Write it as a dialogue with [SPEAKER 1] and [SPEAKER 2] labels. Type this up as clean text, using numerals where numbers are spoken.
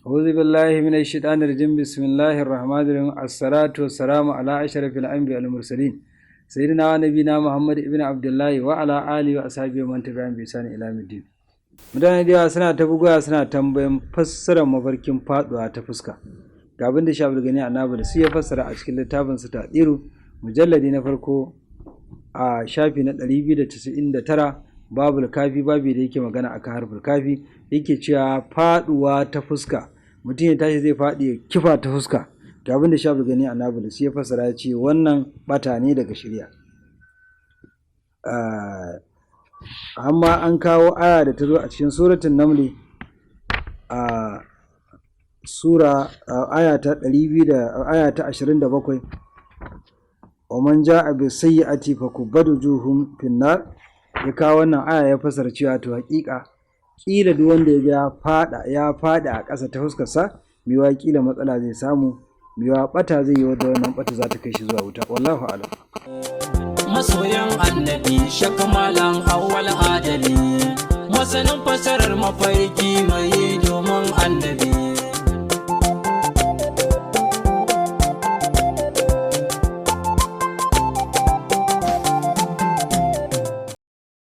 [SPEAKER 1] أعوذ بالله من الشيطان الرجيم. بسم الله الرحمن الرحيم. الصلاة والسلام على أشرف الأنبياء والمرسلين، سيدنا ونبينا محمد ابن عبد الله وعلى آله وأصحابه ومن تبعهم بإحسان إلى يوم الدين. Mutane da yawa suna ta bugowa suna tambayan fassarar mafarkin faduwa ta fuska. Ga abin da Shafi Gani Annabi da su ya fassara a cikin littafin su Tadiru, mujalladi na farko, a shafi na 299, babul kafi, babi da yake magana akan harfin kafi. Yake cewa faduwa ta fuska, mutum ya tashi zai faɗi ya kifa ta fuska. Ga abin da Shafi Gani Annabi da su ya fassara, ya ce wannan bata ne daga shari'a. Amma an kawo aya da ta zo a cikin Suratul Namli, a sura aya ta 200 da aya ta 27: "ومن جاء بالسيئة فكبت وجوههم في النار". Ya kawo wannan aya ya fasara cewa to hakika kila duk wanda ya ga ya fada a ƙasa ta fuskarsa, miwa kila matsala zai samu, miwa bata zai yi, wadda wannan bata za ta kai shi zuwa wuta. Wallahu a'lam.
[SPEAKER 2] Masoyan Annabi, Shakamalan Awwal Adali, masanin fasarar mafarki mai domin Annabi.